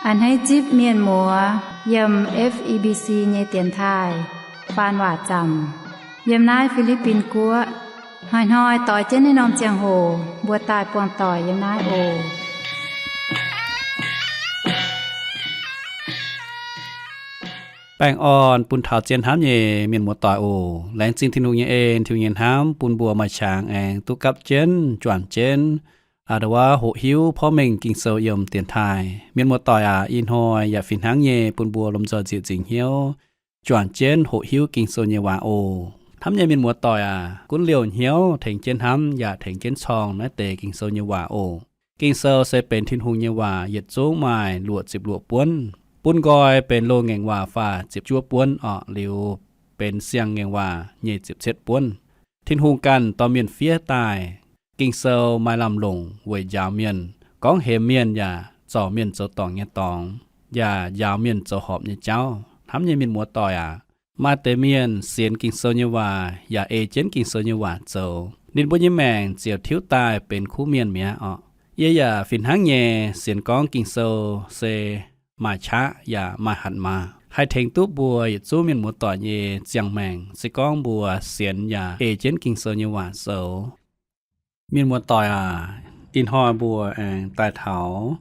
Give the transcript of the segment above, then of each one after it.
A'hneiv zipv mienh muoz yiem F E B C nyei dienx taaih faan waac zaamc yiem naaiv Fi^li^bin Guoqv. Hnoi-hnoi doix jienv naaiv norm ziangh hoc mbuo daaih buangh doic yiem naaiv oc. Baengh orn bun taux zien hnamv nyei mienh muoz-doic oc. Laengz zingh Tin-Hungh nyei en, Tin-Hungh nyei hnamv bun mbuo maaih qangx aengx duqv gapv jienv, juangc jienv, a'nda wuov hoqc hiuv porv mengh Ging-Sou yiem dienx taaih. Mienh muoz-doic aac, ih hnoi yaac fih hnangv nyei bun mbuo lomh nzoih nzieqc nzingc hnyouv juangc jienv hoqc hiuv Ging-Sou nyei waac oc. Hnamv nyei mienh muoz-doic aac, gunv liouh hnyouv tengx jienv hnamv yaac tengx jienv corng naaiv deix Ging-Sou nyei waac oc. Ging-Sou se benx Tin-Hungh nyei waac, yietc zungv maaih luoqc ziepc luoqc buonv. Bun nqoi benx loz-ngaengc waac faah ziepc juov buonv orqc, liuz benx siang-ngaengc waac nyic ziepc cietv buonv. Tin-Hungh ganh dorh mienh fiev daaih. Ging-Sou maaih lamh longc weic njaaux mienh, gorngv hemx mienh yaac zorc mienh zoux dorngc nyei dorngx, yaac njaaux mienh zoux horpc nyei jauv. Hnamv nyei mienh muoz-doic aac, maaih deix mienh sienx Ging-Sou nyei waac yaac ei jienv Ging-Sou nyei waac zoux, ninh mbuo nyei maengc ziouc tiuv daaih benx kuv mienh mi'aqv orqc. Yie yaac fih hnangv nyei sienx gorngv Ging-Sou se maaih qaqv yaac maaih hatc maaz, haih tengx duqv mbuo yietc zungv mienh muoz-doic nyei ziangh maengc se gorngv mbuo sienx yaac ei jienv Ging-Sou nyei waac zoux. Mienh muoz-doic aac, ih hnoi mbuo aengx daaih taux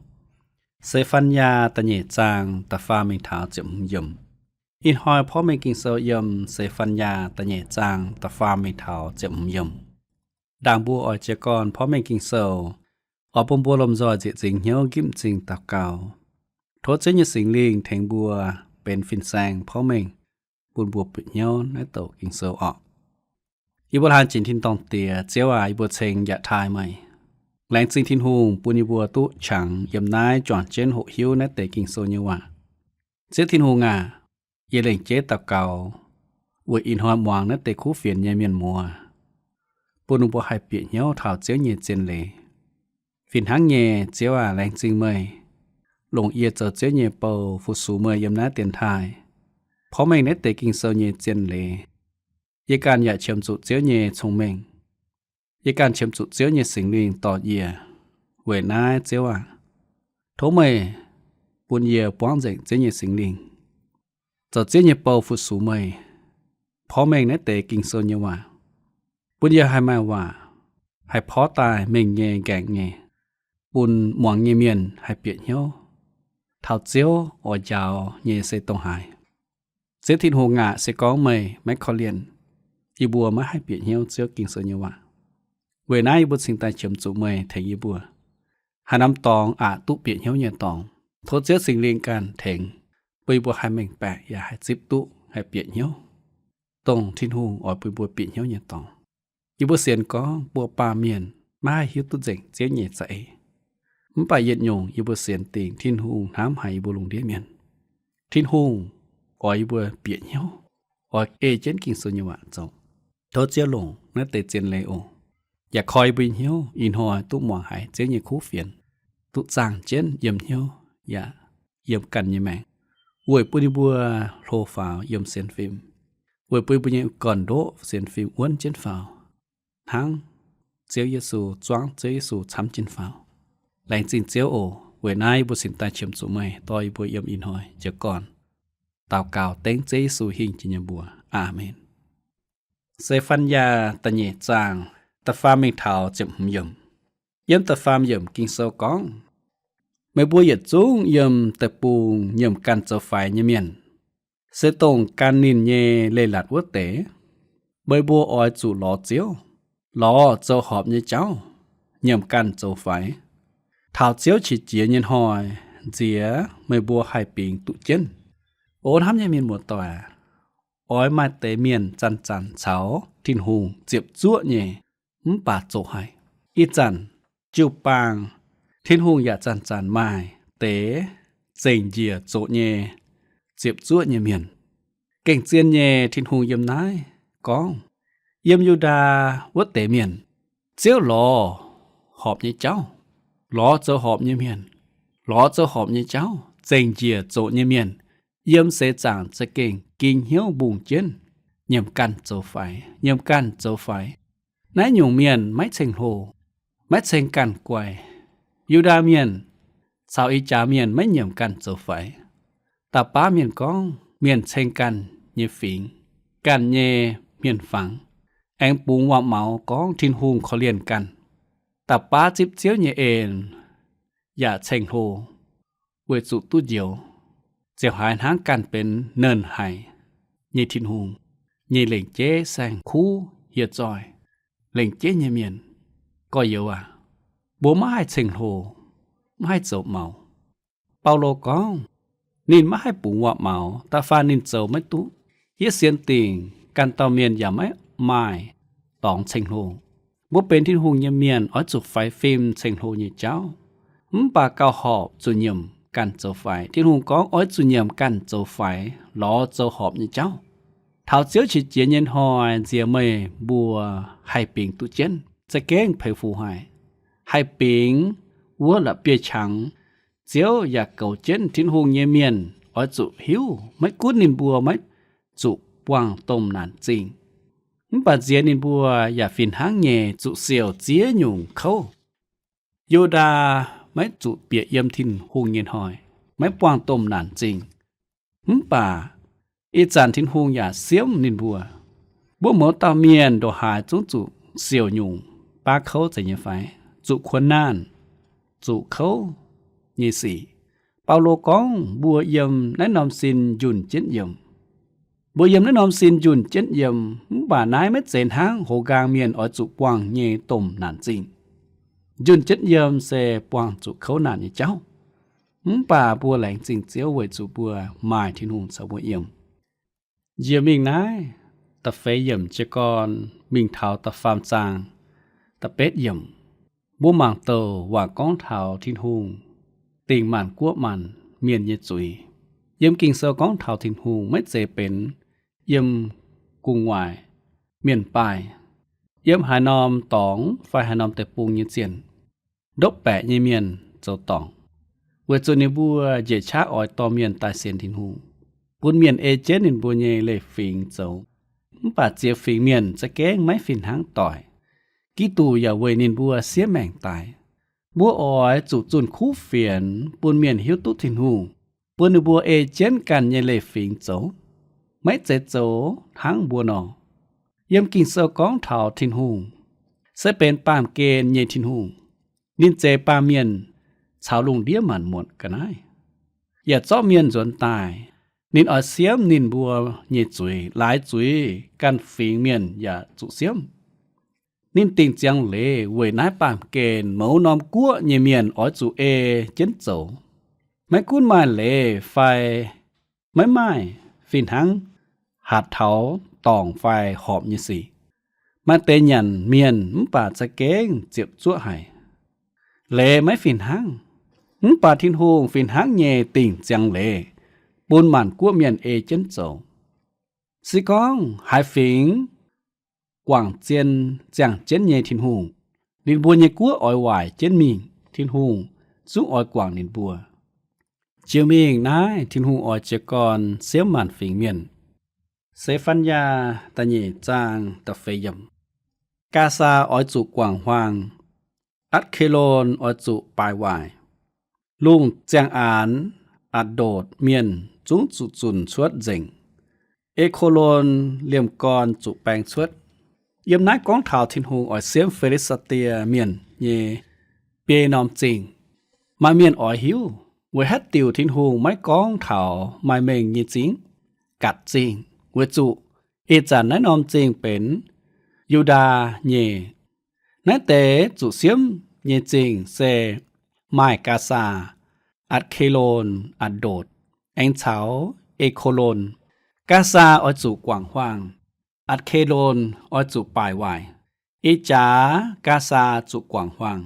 Se^fan^yaa da'nyeic zaang da'faam mingh taux ziepc hmz yiemc. Ih hnoi porv mengh Ging-Sou yiem Se^fan^yaa da'nyeic zaang da'faam mingh taux ziepc hmz yiemc. Ndaangc mbuo oix jiez gorn porv mengh Ging-Sou, oix bun mbuo lomh nzoih nzieqc nzingc hnyouv nqipv m'zing daux gaux, tov Ziouv nyei Singx Lingh tengx mbuo benx fin-saeng porv mengh, bun mbuo bieqc hnyouv naaiv douc Ging-Sou orqc. Yie mbuo laanh ginx tin-dorngh Diex, Ziouv aac, yie mbuo ceng yaac taaih meih. Laengz zingh Tin-Hungh bun yie mbuo duqv qangx yiem naaiv juangc jienv hoqc hiuv naaiv deix Ging-Sou nyei waac. Ziouv Tin-Hungh aac, yie lengc jeiv daux gaux weic ih hnoi muangx naaiv deix kuv fienx nyei mienh muoz, bun ninh mbuo haih bieqc hnyouv taux Ziouv nyei zien leiz. Fih hnangv nyei, Ziouv aac, laengz zingh meih longc yie zoux Ziouv nyei bou fu-sux meih yiem naaiv dienx taaih, porv mengh naaiv deix Ging-Sou nyei zien leiz. Yie ganh yaac qiemx zuqc Ziouv nyei cong-mengh. Yie ganh qiemx zuqc Ziouv nyei Singx Lingh dorh yie. Weic naaiv, Ziouv aac, tov meih bun yie buangv nzengc Ziouv nyei Singx Lingh, zoux Ziouv nyei bou fu-sux meih, porv mengh naaiv deix Ging-Sou nyei waac, bun yie haih maaih waac haih porv daaih mengh nyei, nqaengc nyei, bun muangx nyei mienh haih bieqc hnyouv taux Ziouv oix njaaux nyei se dongh haaix. Ziouv Tin-Hungh aac, se gorngv meih maiv korv-lienh, yie mbuo maiv haih bieqc hnyouv Ziouv Ging-Sou nyei waac. Weic naaiv yie mbuo cingx daaih qiemx zuqc meih tengx yie mbuo, haaix norm dorngx aqc duqv bieqc hnyouv nyei dorngx. Tov Ziouv Singx Lingh ganh tengx, bun yie mbuo haih mengh baeqc yaac haih zipv duqv haih bieqc hnyouv, dongh Tin-Hungh oix bun yie mbuo bieqc hnyouv nyei dorngx. Yie mbuo sienx gorngv mbuo baamh mienh maiv haih hiuv duqv nzengc Ziouv nyei za'eix. Mv baac yietc nyungc yie mbuo sienx dingc Tin-Hungh hnamv haic yie mbuo lungh ndiev mienh. Tin-Hungh oix yie mbuo bieqc hnyouv, oix ei jienv Ging-Sou nyei waac zoux. Tov Ziouv longc naaiv deix zien leiz oc, yaac koi yie mbuo hnyouv ih hnoi duqv muangx haiz Ziouv nyei kuv fienx, duqv zaangh jienv yiem hnyouv yaac yiem ganh nyei maengc, weic bun yie mbuo hlo faaux yiem sienx fim, weic bun yie mbuo nyei gorn-ndoqv sienx fim wuonv jienv faaux, hnangv Ziouv Yesu, zuangv Ziouv Yesu camv jienv faaux. Laengz zingh Ziouv oc. Weic naaiv yie mbuo cingx daaih qiemx zuqc meih dorh yie mbuo yiem ih hnoi jiez gorn. Daux gaux dengv Ziouv Yesu hingh jiex nyei mbuox. Aamen. Se^fan^yaa da'nyeic zaang da'faam mingh taux ziepc hmz yiemc. Yiem da'faam yiemc Ging-Sou gorngv, meih mbuo yietc zungv yiem deic-bung nyiemc ganh zoux faix nyei mienh, se dongh gan ninh nyei leiz-latc wuov deix. Meih mbuo oix zuqc lorz Ziouv, lorz zoux horpc nyei jauv, nyiemc ganh zoux faix, taux Ziouv qiex jiez nyei hnoi nziex meih mbuo haih bingx duqv jienv. O hnamv nyei mienh muoz-doic aac, oix maaih deix mienh zanc-zanc caux Tin-Hungh ziepc zuoqv nyei mv baac zoqc haic. Ih zanc jiu-baang Tin-Hungh yaac zanc-zanc maaih deix zengc njiec zoqc nyei ziepc zuoqv nyei mienh. Gengh zien nyei, Tin-Hungh yiem naaiv gorngv, yiem Yu^ndaa wuov deix mienh, Ziouv lorz horpc nyei jauv, lorz zoux horpc nyei mienh, lorz zoux horpc nyei jauv, zengc njiec zoqc nyei mienh, yiem seix zaangc za'gengh ging hnyouv mbungh jienv, nyiemc ganh zoux faix, nyiemc ganh zoux faix. Naaiv nyungc mienh maiv ceng-hlo, maiv ceng ganh guai. Yu^ndaa Mienh caux ih jaax mienh maiv nyiemc ganh zoux faix. Da'baav mienh gorngv mienh ceng ganh nyei fingx, ganh nyei hmien-fangx, aengx bungx waac-maux gorngv Tin-Hungh korv-lienh ganh. Da'baav zipv Ziouv nyei en yaac ceng-hlo weic zuqc duqv njoux, ziouc haiz hnangv ganh benx nernh haic nyei Tin-Hungh nyei lengc jeiv saeng-kuv hieh zoih. Lengc jeiv nyei mienh, gorx-youz aac, mbuo maiv haih ceng-hlo, maiv haih zoux maux. Baulo gorngv, ninh maiv haih bungx waac-maux, da'faanh ninh zoux maiv duqv. Yie sienx dingc ganh dauh mienh yaac maiv maaih dorngx ceng-hlo. Mbuo benx Tin-Hungh nyei mienh oix zuqc faix fim ceng-hlo nyei jauv. Mv baac gauh horpc zuqc nyiemc ganh zoux faix. Tin-Hungh gorngv oix zuqc nyiemc ganh zoux faix lorz zoux horpc nyei jauv. Taux Ziouv qiex jiez nyei hnoi nziex meih mbuo haih bingx duqv jienv, za'gengh peix fuc haic. Haih bingx wuov la'bieiv-qangx, Ziouv yaac goux jienv Tin-Hungh nyei mienh oix zuqc hiuv, maiv gunv ninh mbuo maiv zuqc buangh domh naanc zingh, mv baac nziex ninh mbuo yaac fih hnangv nyei zuqc siouc ziex nyungc kouv. Yu^ndaa maiv zuqc bieqc yiem Tin-Hungh nyei hnoi, maiv buangh domh naanc zingh. Mv baac ih zanc Tin-Hungh yaac siemv ninh mbuo. Mbuo mouz dauh mienh ndongc haaix zungv zuqc siouc nyungc baav kouv zeiz nyei fai? Zuqc kuonx naanh, zuqc kouv nyei sic. Baulo gorngv mbuo yiem naaiv norm sin njunh jienv yiem. Mbuo yiem naaiv norm sin njunh jienv yiem, mv baac naaiv maiv zeiz hnangv hoz nqaang mienh oix zuqc buangh nyei domh naanc zingh. Njunh jienv yiem se buangh zuqc kouv naanc nyei jauv. Mv baac mbuo laengz zingh Ziouv weic zuqc mbuo maaih Tin-Hungh caux mbuo yiem. Njiec mingh naaiv da'feix yiemc jiez gorn mingh taux da'faam zaang da'betv yiemc, mbuo mangc douc waac gorngv taux Tin-Hungh dingc maanc guoqv maanc mienh nyei zuiz. Yiem Ging-Sou gorngv taux Tin-Hungh maiv zeiz benx yiem gu'nguaaic mienh baaih, yiem haaix norm dorngx fai haaix norm deic-bung nyei zienh, ndopv baeqc nyei mienh zoux dorngc, weic zuqc ninh mbuo njiec qaqv oix dorh mienh daaih sienx Tin-Hungh, bun mienh ei jienv ninh mbuo nyei leiz-fingx zoux. Mv baac ziex fingx mienh za'gengh maiv fih hnangv doic. Giduc yaac weic ninh mbuo siev maengc daic. Mbuo oix zuqc zunh kuv fienx bun mienh hiuv duqv Tin-Hungh, bun ninh mbuo ei jienv ganh nyei leiz-fingx zoux, maiv zeiz zoux hnangv mbuo nor. Yiem Ging-Sou gorngv taux Tin-Hungh se benx baamh gen nyei Tin-Hungh. Ninh zeix baamh mienh caux lungh ndiev maanc muotc ga'naaiv, yaac zorqv mienh nzuonx daaih. Ninh oix siemv ninh mbuo nyei zuiz, laaix zuiz ganh fingx mienh yaac zuqc siemv. Ninh dingc ziangx leiz weic naaiv baamh gen mouz norm guoqv nyei mienh oix zuqc ei jienv zoux. Maiv gunv maaih leiz fai maiv maaih, fih hnangv hatc taux dorngc fai horpc nyei sic, maaih deix nyanc mienh mv baac za'gengh ziepc zuoqv haic. Leiz maiv fih hnangv, mv baac Tin-Hungh fih hnangv nyei dingc ziangx leiz bun maanc guoqv mienh ei jienv zoux. Se gorngv haaix fingx guangc zien ziangh jienv nyei Tin-Hungh, ninh mbuo nyei guoqv oix waaic jienv mingh, Tin-Hungh zungv oix guangc ninh mbuo. Jiex mingh naaiv, Tin-Hungh oix jiez gorn siemv maanc fingx mienh. Se^fan^yaa da'nyeic zaang da'feix yiemc. Gaa^saa oix zuqc guangc huaang, Atc^ke^lon oix zuqc baaix waaic. Lungh ziangh aanx Atc^ndotc mienh zungv zuqc zunc cuotv nzengc. E^ko^lon liemh gorn zuqc baeng cuotv. Yiem naaiv gorngv taux Tin-Hungh oix siemv Fi^li^saa^die Mienh nyei biei norm zingh. Maaih mienh oix hiuv, weic haaix diuc Tin-Hungh maiv gorngv taux maaih mengh nyei zingh, Gatc Zingh, weic zuqc ih zanc naaiv norm zingh benx Yu^ndaa nyei. Naaiv deix zuqc siemv nyei zingh se maaih Gaa^saa, Atc^ke^lon, Atc^ndotc, aengx caux E^ko^lon. Gaa^saa oix zuqc guangc huaang, Atc^ke^lon oix zuqc baaix waaic. Ih jaax Gaa^saa zuqc guangc huaang,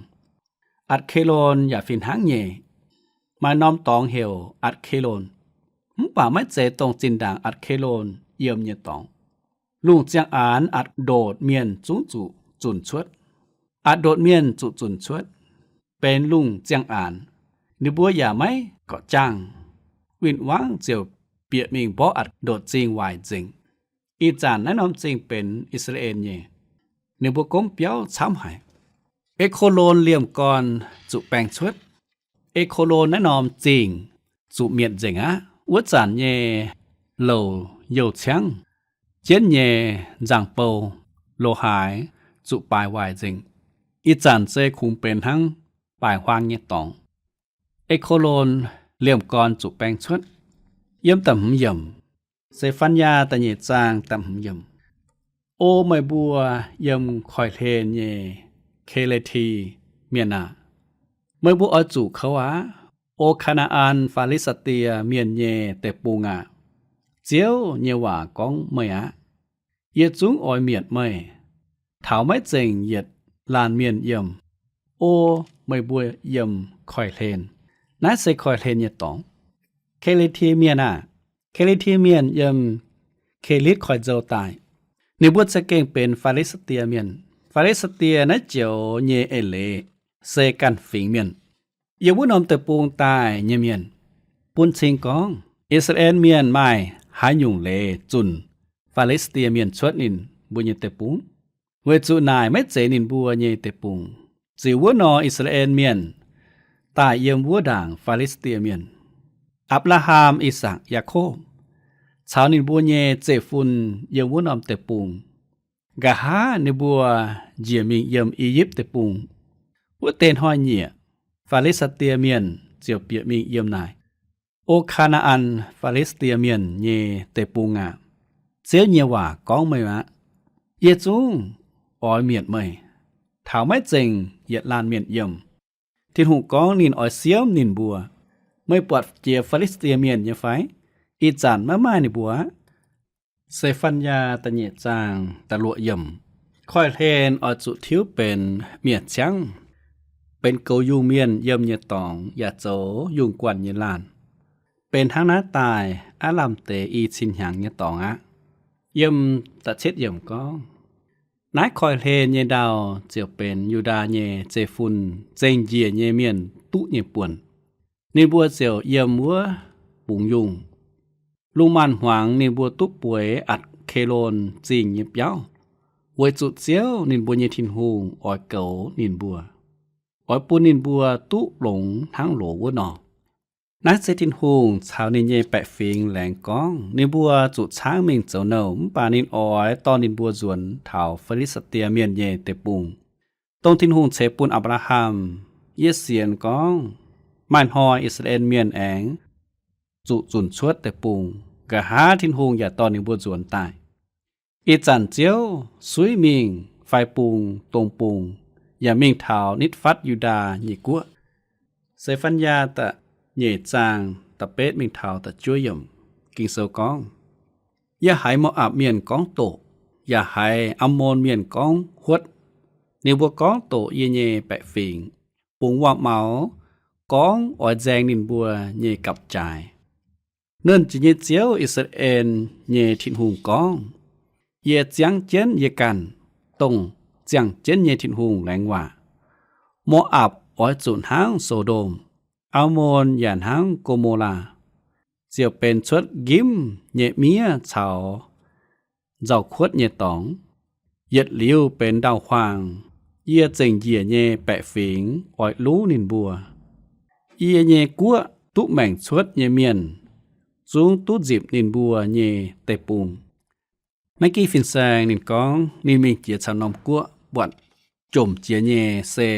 Atc^ke^lon yaac fih hnangv nyei. Maaih norm dorngx heuc Atc^ke^lon, mv baac maiv zeiz dongh zinh ndaangc Atc^ke^lon yiem nyei dorngx. Lungh ziangh aanx Atc^ndotc mienh zungv zuqc zunc cuotv. Atc^ndotc mienh zuqc zunc cuotv, benx lungh ziangh aanx. Ninh mbuo yaac maiv gorqv jaangh. Win-wangv ziouc bieqc mingh mborqv Atc^ndotc Zingh waaic nzengc. Ih zanc naaiv norm zingh benx I^saa^laa^en nyei. Ninh mbuo gomv biauv camv haic. E^ko^lon liemh gorn zuqc baeng cuotv. Ekc^ko^lon naaiv norm zingh zuqc mietc nzengc aqv. Wuov zanc nyei louc youh ciangv, jienv nyei nzangc-bou, loz-haaix zuqc baaix waaic nzengc. Ih zanc se kungx benx hnangv baaic huaang nyei dorngx. Ekc^ko^lon liemh gorn zuqc baeng cuotv. Yiem da'hmz yiemc, Se^fan^yaa da'nyeic zaang da'hmz yiemc. O meih mbuo yiem koiv-hlen nyei Ke^li^ti Mienh aah! Meih mbuo oix zuqc kouv aqv. O Kaa^naa^an, Fi^li^saa^die Mienh nyei deic-bung aah! Ziouv nyei waac gorngv meih aqv. Yie zungv oix mietc meih, taux maiv zengc yietc laanh mienh yiem. O meih mbuo yiem koiv-hlen, naaiv se koiv-hlen nyei dorngx. Ke^li^ti Mienh aah! Ke^li^ti Mienh yiem Kelitv Koiv-Nzou daaih. Ninh mbuo za'gengh benx Fi^li^saa^die Mienh. Fi^li^saa^die naaiv joux nyei eix leiz se ganh fingx mienh. Yiem wuov norm deic-bung daaih nyei mienh bun cing gorngv, I^saa^laa^en Mienh maaih haaix nyungc leiz zunc Fi^li^saa^die Mienh cuotv ninh mbuo nyei deic-bung? Weic zuqc naaic maiv zeiz ninh mbuo nyei deic-bung. Ziux wuov nor, I^saa^laa^en Mienh daaih yiem wuov ndaangc Fi^li^saa^die Mienh. Apc^laa^ham, I^sakc, Yaakopv caux ninh mbuo nyei zeiv-fun yiem wuov norm deic-bung. Nqa'haav ninh mbuo njiec mingh yiem I^yipv Deic-Bung. Wuov deix hnoi-nyieqc, Fi^li^saa^die Mienh ziouc bieqc mingh yiem naaic. O Kaa^naa^an, Fi^li^saa^die Mienh nyei deic-bung aah! Ziouv nyei waac gorngv meih aqv. Yie zungv oix mietc meih, taux maiv zengc yietc laanh mienh yiem. Tin-Hungh gorngv ninh oix siemv ninh mbuo. Meih buatc jiex Fi^li^saa^die Mienh nyei fai? Ih zanc maiv maaih ninh mbuo aqv. Se^fan^yaa da'nyeic zaang da'luoqc yiemc. Koiv-hlen oix zuqc tiuv benx mietc ciangv, benx goux yungh mienh yiem nyei dorngx yaac zoux yungh guanh nyei laanh. Benx hnangv naaiv daaih aav lamh deix i cin hnyangx nyei dorngx aqv. Yiem da'cietv yiemc gorngv, naaiv koiv-hlen nyei ndau ziouc benx Yu^ndaa nyei zeiv-fun zengc njiec nyei mienh duqv nyei buonc. Ninh mbuo ziouc yiem wuov bungx yungh. Lungh maanz hmuangx ninh mbuo duqv bueix Atc^ke^lon Zingh nyei biauv, weic zuqc Ziouv, ninh mbuo nyei Tin-Hungh, oix goux ninh mbuo, oix bun ninh mbuo duqv longx hnangv loz wuov nor. Naaiv se Tin-Hungh caux ninh nyei baeqc fingx laengz gorngv ninh mbuo zuqc caangv mingh zoux nouh, mv baac ninh oix dorh ninh mbuo nzuonx taux Fi^li^saa^die Mienh nyei deic-bung, dongh Tin-Hungh ceix bun Apc^laa^ham. Yie sienx gorngv maaih hnoi I^saa^laa^en Mienh aengx zuqc zunc cuotv deic-bung, nqa'haav Tin-Hungh yaac dorh ninh mbuo nzuonx daaih. Ih zanc Ziouv suiv mingh fai bung dong bung, yaac mingh taux nitv fatv Yu^ndaa nyei guoqv. Se^fan^yaa da'nyeic zaang da'betv mingh taux da'juov yiemc. Ging-Sou gorngv, yie haiz Mo^apc Mienh gorngv doqc, yaac haiz Ammon Mienh gorngv huotv. Ninh mbuo gorngv doqc yie nyei baeqc fingx, bungx waac-maux, gorngv oix nzaeng ninh mbuo nyei gapv-jaaix. Nernh Jiex nyei Ziouv, I^saa^laa^en nyei Tin-Hungh gorngv, yie ziangv jienv yie ganh, dongh ziangh jienv nyei Tin-Hungh, laengz waac, Mo^apc oix zuqc hnangv So^ndom, Ammon yaac hnangv Go^mo^laa, ziouc benx cuotv nqimv nyei miev caux nzauh kuotv nyei dorngx. Yietc liuz benx ndau-huaang. Yie zengc njiec nyei baeqc fingx oix luv ninh mbuo. Yie nyei guoqv duqv maengc cuotv nyei mienh zungv duqv nzipc ninh mbuo nyei deic-bung. Maiv ginv fin-saeng ninh gorngv ninh mingh jiex caux norm guoqv buatc jomc jiex nyei se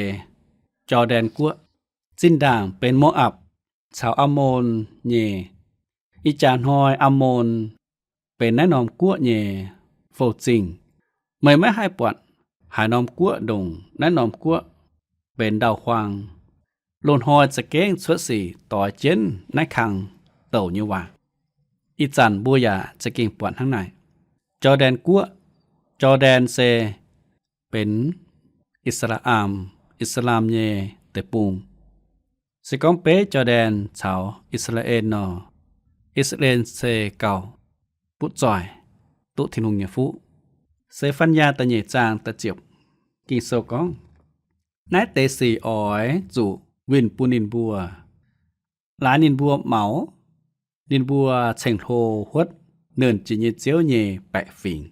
Jor^ndaen Guoqv. Zinh ndaangc benx Mo^apc caux Ammon nyei. Ih jaax hnoi Ammon benx naaiv norm guoqv nyei fouv-zingh. Meih maiv haih buatc haaix norm guoqv ndongc naaiv norm guoqv benx ndau-huaang. Loz-hnoi za'gengh cuotv sic doix jienv naaiv kang douc nyei waac. Ih zanc mbuo yaac za'gengh buatc hnangv naaic. Jor^ndaen Guoqv, Jor^ndaen se benx I^saa^laa^am, I^saa^laa^am nyei deic-bung. Se gorngv beiv Jor^ndaen caux I^saa^laa^en nor, I^saa^laa^en se gauh butv zoih, duqv Tin-Hungh nyei fuqv. Se^fan^yaa da'nyeic zaang da'ziepc, Ging-Sou gorngv, naaiv deix sic oix zuqc winh bun ninh mbuo. Laaix ninh mbuo maux, ninh mbuo ceng-hlo huotv Nernh Jiex nyei Ziouv nyei baeqc fingx.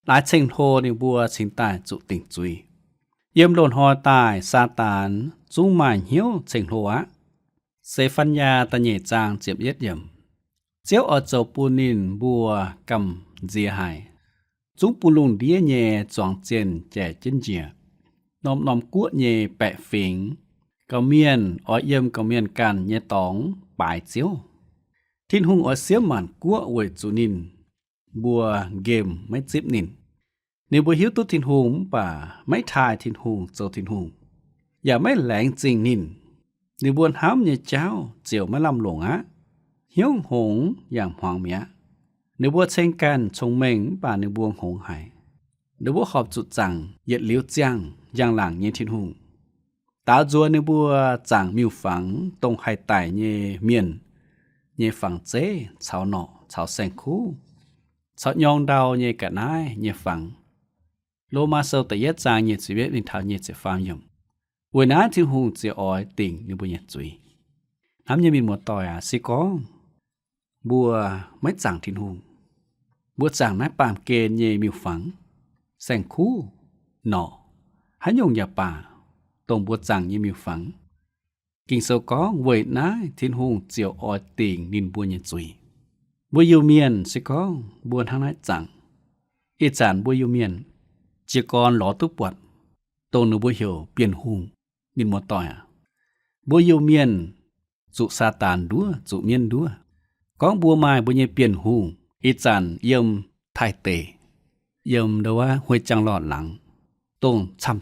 Laaix ceng-hlo ninh mbuo cingx daaih zuqc dingc zuiz. Yiem loz-hnoi daaih Saadaan zungv maaih hnyouv ceng-hlo aqv. Se^fan^yaa da'nyeic zaang ziepc yietv yiemc. Ziouv oix zoux bun ninh mbuo gamh nziex haic, zungv bun lungh ndiev nyei zuangx zienh jaic jienv njiec. Norm-norm guoqv nyei baeqc fingx, gorqv-mienh oix yiem gorqv-mienh ganh nyei dorngx baaix Ziouv. Tin-Hungh oix siemv maanc guoqv weic zuqc ninh mbuo nqemh maiv zipv ninh. Ninh mbuo hiuv duqv Tin-Hungh mv baac maiv taaih Tin-Hungh zoux Tin-Hungh, yaac maiv laengz zingh ninh. Ninh mbuo hnamv nyei jauv ziouc maiv lamh longc aqv. Hnyouv hngongx yaac hmuangx mi'aqv. Ninh mbuo ceng ganh cong-mengh mv baac ninh mbuo hngongx haic. Ninh mbuo horpc zuqc zaangc yietc liuz ziangh njang-laangc nyei Tin-Hungh. Daaux nzuonx ninh mbuo zaangc miuc-fangx, dongh haih daic nyei mienh nyei fangx zeiv caux norqc caux saeng-kuv, caux nyorng ndau nyei ga'naaiv nyei fangx. Lomaa Sou da'yietv zaang nyic ziepc yietv mingh taux nyic ziepc faam yiemc. Weic naaiv Tin-Hungh ziouc oix dingc ninh mbuo nyei zuiz. Hnamv nyei mienh muoz-doic aac, se gorngv mbuo maiv zaangc Tin-Hungh, mbuo zaangc naaiv baamh gen nyei miuc-fangx, saeng-kuv, norqc, haaix nyungc yaac baac, dongh mbuo zaangc nyei miuc-fangx, Ging-Sou gorngv weic naaiv Tin-Hungh ziouc oix dingc ninh mbuo nyei zuiz. Mbuo Iu-Mienh se gorngv mbuo hnangv naaiv zaangc, ih zanc mbuo Iu-Mienh jiez gorn lorz duqv buatc dongh ninh mbuo heuc Bienh Hungh. Mienh muoz-doic aac, mbuo Iu-Mienh zuqc Saadaan nduov, zuqc mienv nduov. Gorngv mbuo maaih mbuo nyei Bienh Hungh, ih zanc yiem Taiv deic, yiem ndo wuov Huei Jangx Lorh laangz, dongh camv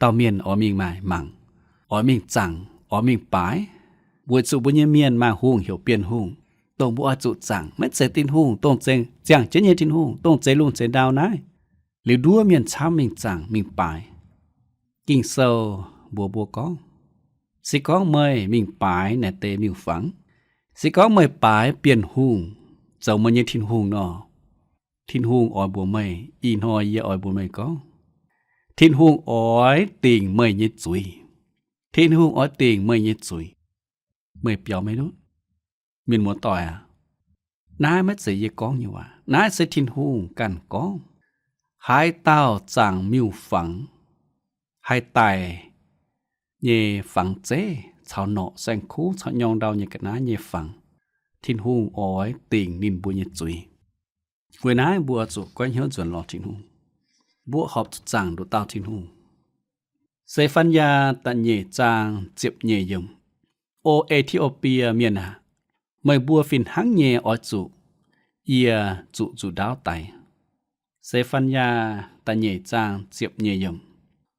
dauh mienh oix mingh maaih mangc, oix mingh zaangc, oix mingh baaix, weic zuqc mbuo nyei mienh maaih hungh heuc Bienh Hungh, dongh mbuo oix zuqc zaangc, maiv zeiz Tin-Hungh, dongh ziangh jienv nyei Tin-Hungh, dongh zeix lungh zeix ndau naaiv. Liuz nduov mienh camv mingh zaangc mingh baaix. Ging-Sou mbuox mbuo gorngv, se gorngv meih mingh baaix naaic deix miuc-fangx, se gorngv meih baaix Bienh Hungh zoux meih nyei Tin-Hungh nor, Tin-Hungh oix mbuox meih, ih hnoi yie oix mbuox meih gorngv, Tin-Hungh oix dingc meih nyei zuiz. Tin-Hungh oix dingc meih nyei zuiz. Meih biaux maiv lutv? Mienh muoz-doic aac, naaiv maiv zeiz yie gorngv nyei waac. Naaiv se Tin-Hungh ganh gorngv. Haaix dauh zaangc miuc-fangx, haih daic nyei fangx zeiv caux norqc, saeng-kuv caux nyorng ndau nyei ga'naaiv nyei fangx, Tin-Hungh oix dingc ninh mbuo nyei zuiz. Weic naaiv mbuo zuqc goiv hnyouv nzuonx lorz Tin-Hungh. Mbuo horpc zuqc zaangc nduqc dauh Tin-Hungh. Se^fan^yaa da'nyeic zaang ziepc nyeic yiemc. O E^ti^o^bie Mienh aac, meih mbuo fih hnangv nyei oix zuqc yie zuqc nzuqc ndaauv daix. Se^fan^yaa da'nyeic zaang ziepc nyeic yiemc.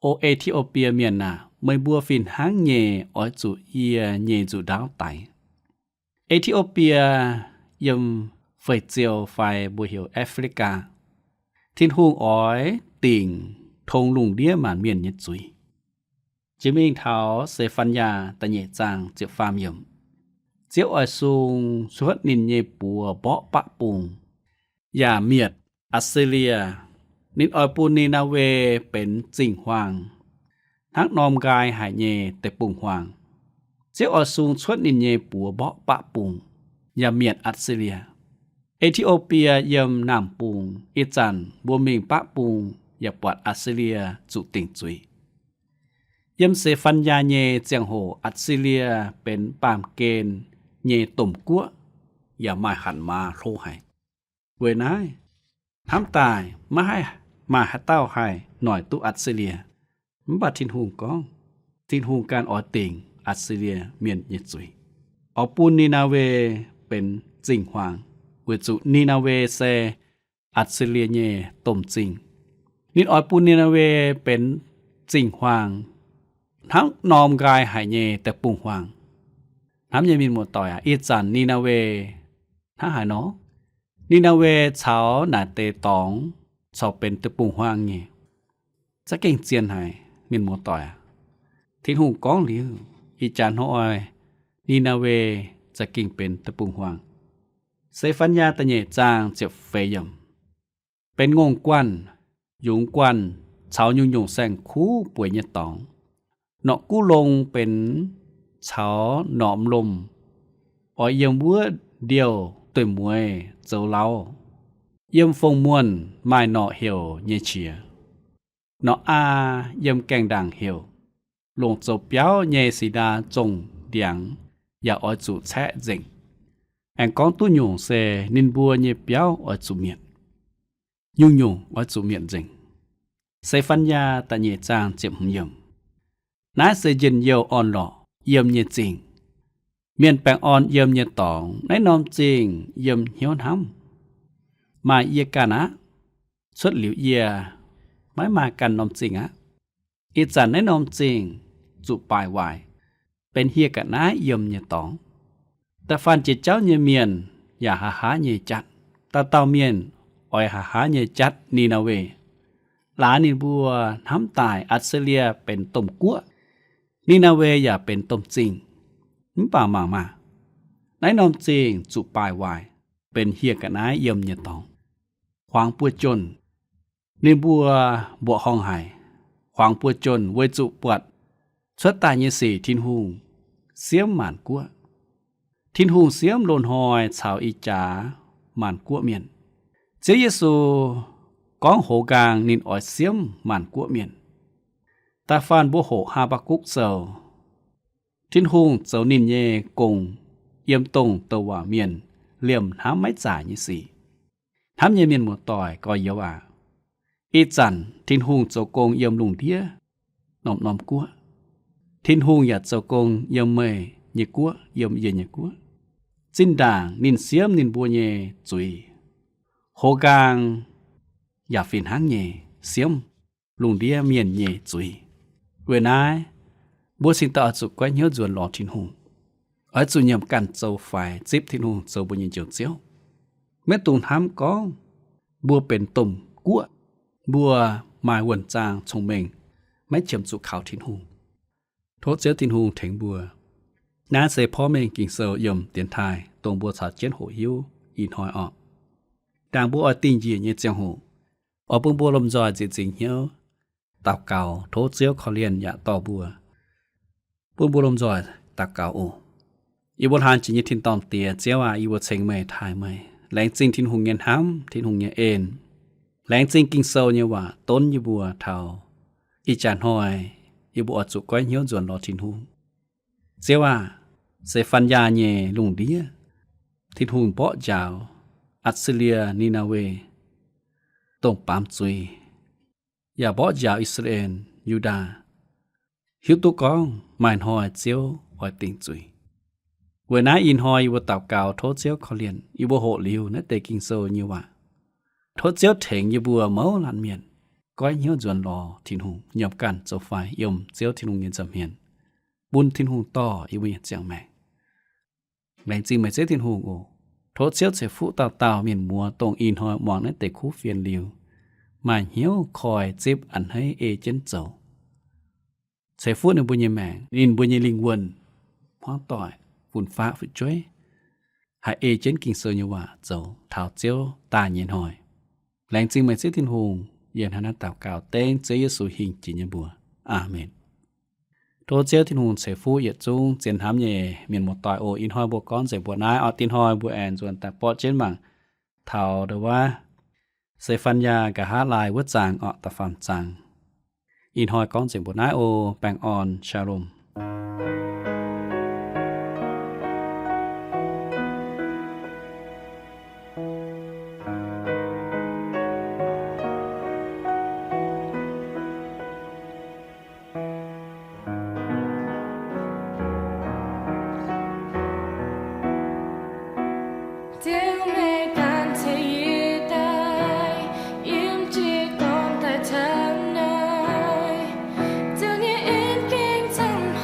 O E^ti^o^bie Mienh aac, meih mbuo fih hnangv nyei oix zuqc yie nyei nzuqc ndaauv daix. E^ti^o^bie yiem Fei-Ziou fai mbuo heuc Africa. Tin-Hungh oix dingc tong lungh ndiev maanc mienh nyei zuiz. Jiex mingh taux Se^fan^yaa da'nyeic zaang ziepc faam yiemc. Ziouv oix sung cuotv ninh nyei buoz mborqv baqv bung, yaac mietc Atc^se^lie. Ninh oix bun Ni^naa^we benx zingh huaang, hnangv norm nqaai haic nyei deic-bung-huaang. Ziouv oix sung cuotv ninh nyei buoz mborqv baqv bung, yaac mietc Atc^se^lie. E^ti^o^bie yiem naamh bung. Ih zanc mbuo mingh baqv bung yaac buatc Atc^se^lie zuqc dingc zuiz. Yiem Se^fan^yaa nyei ziangh hoc Atc^se^lie benx baamh gen nyei domh guoqv, yaac maaih hatc maaz hlo haic. Weic naaiv, hnamv daaih maiv haih maaih haaix dauh haih noic duqv Atc^se^lie. Mv baac Tin-Hungh gorngv, Tin-Hungh ganh oix dingc Atc^se^lie Mienh nyei zuiz, oix bun Ni^naa^we benx zingh huaang, weic zuqc Ni^naa^we se Atc^se^lie nyei domh zingh. Ninh oix bun Ni^naa^we benx zingh huaang hnangv norm nqaai haic nyei deic-bung-huaang. Hnamv nyei mienh muoz-doic aac, ih zanc Ni^naa^we hnangv haaix nor? Ni^naa^we caux naaic deix dorngx corc benx deic-bung-huaang nyei. Za'gengh zien haic, mienh muoz-doic aac. Tin-Hungh gorngv liuz, ih jaax hnoi Ni^naa^we za'gengh benx deic-bung-huaang. Se^fan^yaa da'nyeic zaang ziepc feix yiemc. Benx ngongh guanh, yungz guanh caux nyungc-nyungc saeng-kuv bueix nyei dorngx. Norqc guv longh benx caux norqc m'lomh oix yiem wuov ndiouh dueiv-mueiz zoux lauv. Yiem fong muonh maaih norqc heuc nyei qiex. Norqc aa yiem gaengh ndaangc heuc. Longc zoux biauv nyei si^ndaa zongh ndiangx yaac oix zuqc caeqv nzengc. Aengx gorngv duqv nyungc se ninh mbuo nyei biauv oix zuqc mietc. Nyungc-nyungc oix zuqc mietc nzengc. Seix-Faan^yaa da'nyeic zaang ziepc hmz yiemc. Naaiv se njien-youh orn-lorqc yiem nyei zingh. Mienh baengh orn yiem nyei dorngx, naaiv norm zingh yiem hnyouv hnamv. Maaih yie ganh aqv. Cuotv liuz yie, maiv maaih ganh norm zingh aqv. Ih zanc naaiv norm zingh zuqc baaic waaic, benx hieh ga'naaiv yiem nyei dorngx. Da'faanh jiex jauv nyei mienh yaac haaix haaix nyei jatv. Dauh dauh mienh oix haaix haaix nyei jatv Ni^naa^we, laaix ninh mbuo hnamv daaih Atc^si^lie benx domh guoqv, Ni^naa^we yaac benx domh zingh. Mv baac mangc maah! Naaiv norm zingh zuqc baaic waaic, benx hieh ga'naaiv yiem nyei dorngx. Huaangx buo jomc, ninh mbuo mbuoqc horngh haic. Huaangx buo jomc weic zuqc buatc cuotv daaih nyei sic Tin-Hungh siemv maanc guoqv. Tin-Hungh siemv loz-hnoi caux ih jaax maanc guoqv mienh. Ziouv Yesu gorngv hoz nqaang ninh oix siemv maanc guoqv mienh. Da'faanh mbuo hoqc Haa^mbaa^gukc Sou, Tin-Hungh zoux ninh nyei gong yiem dongh douc waac mienh liemh hnamv maiv zaaic nyei sic. Hnamv nyei mienh muoz-doic gorx-youz aac, ih zanc Tin-Hungh zoux gong yiem lungh ndiev norm-norm guoqv. Tin-Hungh yaac zoux gong yiem meih nyei guoqv, yiem yie nyei guoqv. Zinh ndaangc ninh siemv ninh mbuo nyei zuiz. Hoz nqaang yaac fih hnangv nyei siemv lungh ndiev mienh nyei zuiz. Weic naaiv, mbuo cingx daaih oix zuqc goiv hnyouv nzuonx lorz Tin-Hungh, oix zuqc nyiemc ganh zoux faix zipv Tin-Hungh zoux mbuo nyei Njoux Ziouv. Maiv dungx hnamv gorngv mbuo benx domh guoqv, mbuo maaih wuonh zaang cong-mengh, maiv qiemx zuqc kaux Tin-Hungh. Tov Ziouv Tin-Hungh tengx mbuo. Naaiv se porv mengh Ging-Sou yiem dienx taaih dongh mbuo caux jienv hoqc hiuv ih hnoi orqc. Ndaangc mbuo oix dingh njiec nyei ziangh hoc, oix bun mbuo lomh nzoih nzieqc nzingc hnyouv daux gaux, tov Ziouv korv-lienh yaac dorh mbuo, bun mbuo lomh nzoih daux gaux oc. Yie mbuo hlan jiex nyei tin-dorngh Diex, Ziouv aac, yie mbuo ceng meih, taaih meih. Laengz zingh Tin-Hungh nyei hnamv, Tin-Hungh nyei en. Laengz zingh Ging-Sou nyei waac donv yie mbuo taux ih jaax hnoi yie mbuo oix zuqc goiv hnyouv nzuonx lorz Tin-Hungh. Ziouv aac, Seix-Faan^yaa nyei lungh ndiev, Tin-Hungh mborqv njaaux Atc^si^lie, Ni^naa^we, dongh baamz zuiz, yaac mborqv njaaux I^saa^laa^en, Yu^ndaa, hiuv duqv gorngv maaih hnoi Ziouv oix dingc zuiz. Weic naaiv ih hnoi yie mbuo daux gaux tov Ziouv korv-lienh yie mbuo hoqc liuz naaiv deix Ging-Sou nyei waac. Tov Ziouv tengx yie mbuo mouz laanh mienh goiv hnyouv nzuonx lorz Tin-Hungh, nyiemc ganh zoux faix yiem Ziouv Tin-Hungh nyei nza'hmien, bun Tin-Hungh dorh yie mbuo nyei ziangh maengc. Laengz zingh meih Ziouv Tin-Hungh oc. Tov Ziouv ceix fuqv dauh dauh mienh muoz dongh ih hnoi muangx naaiv deix kuv fienx liuz, maaih hnyouv koi zipv a'hneiv ei jienv zoux. Ceix fuqv ninh mbuo nyei maengc, ninh mbuo nyei lingh wuonh, hmuangv doic, fun-faqv fu'jueiv, haih ei jienv Ging-Sou nyei waac zoux taux Ziouv daaih nyei hnoi. Laengz zingh meih Ziouv Tin-Hungh. Yie hnangv naaiv daux gaux dengv Ziouv Yesu hingh jiex nyei mbuox. Aamen. Tov Ziouv Tin-Hungh ceix fuqv yietc zungv zien hnamv nyei mienh muoz-doic oc. Ih hnoi mbuo gorngv nzengc mbuo naaiv orqc. Dinh hnoi mbuo aengx nzuonx daaih borqv jienv mangc taux ndongc wuov Seix-Faan^yaa nqa'haav laai wuov zaang orqc, da'faam zaang. Ih hnoi gorngv nzengc mbuo naaiv oc. Baengh orn, Shalom. Ziouv meih ganh ceix yie daaih, yiem jiez gorn daaih taux naaiv. Ziouv nyei en gengh camv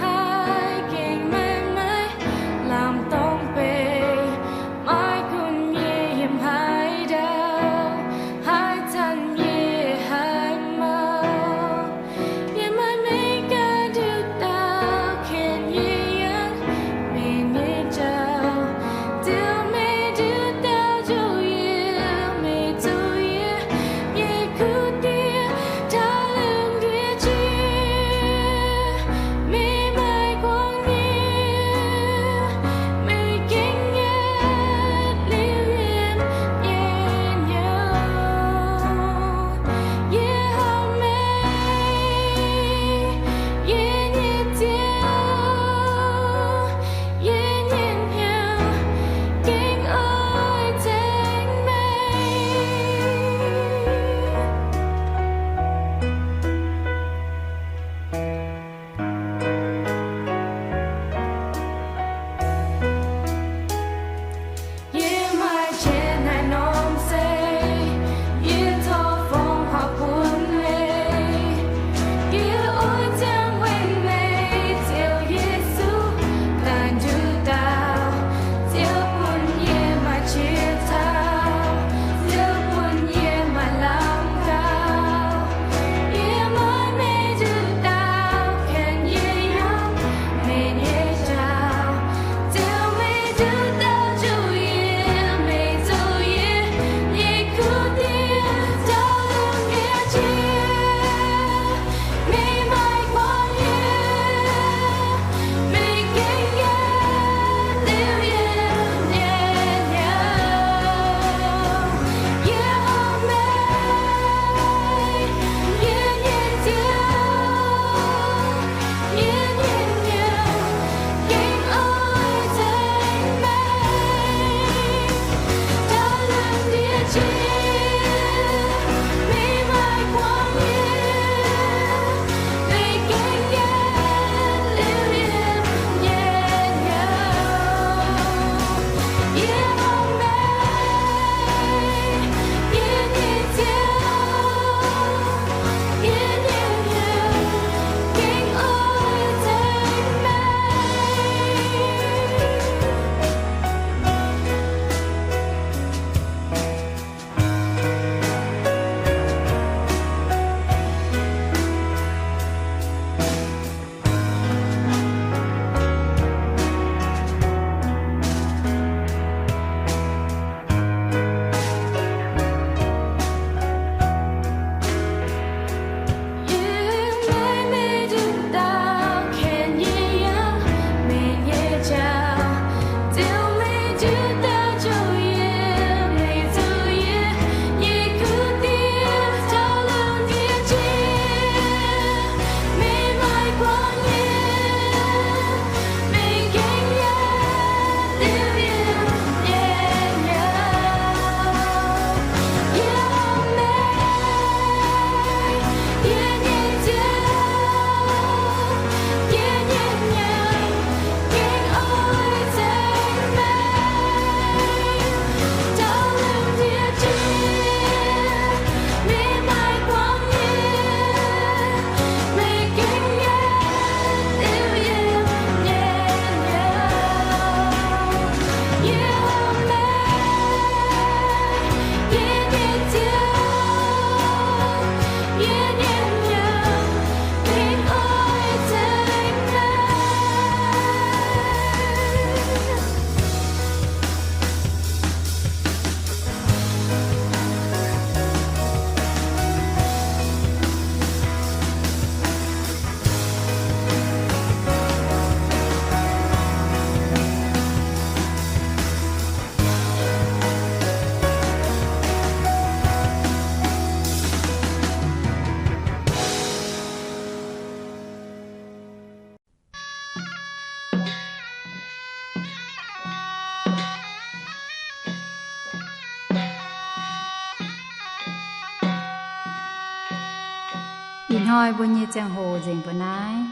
Ih hnoi mbuo nyei ziangh hoc nzengc mbuo naaiv.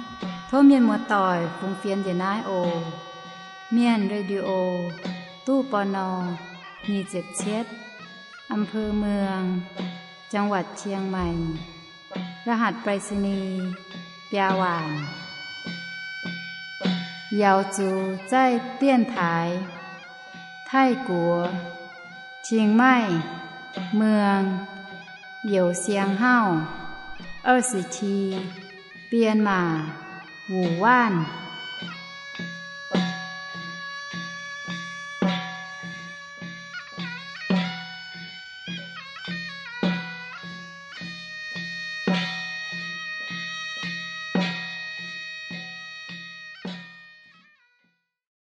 Tov mienh muoz-doic fungx fienx njiec naaiv oc. Mienh Radio, ตู้ ปณ. nyic ziepc cietv, อำเภอเมือง จังหวัดเชียงใหม่ รหัสไปรษณีย์ biaa waanc. Yaux zuqc zaih dienx taaix Taiv-Guoqv, Qing Maih, Mueng, Youz Siang Hauv, 二十七, Bienh Maac, Wuc Waanv.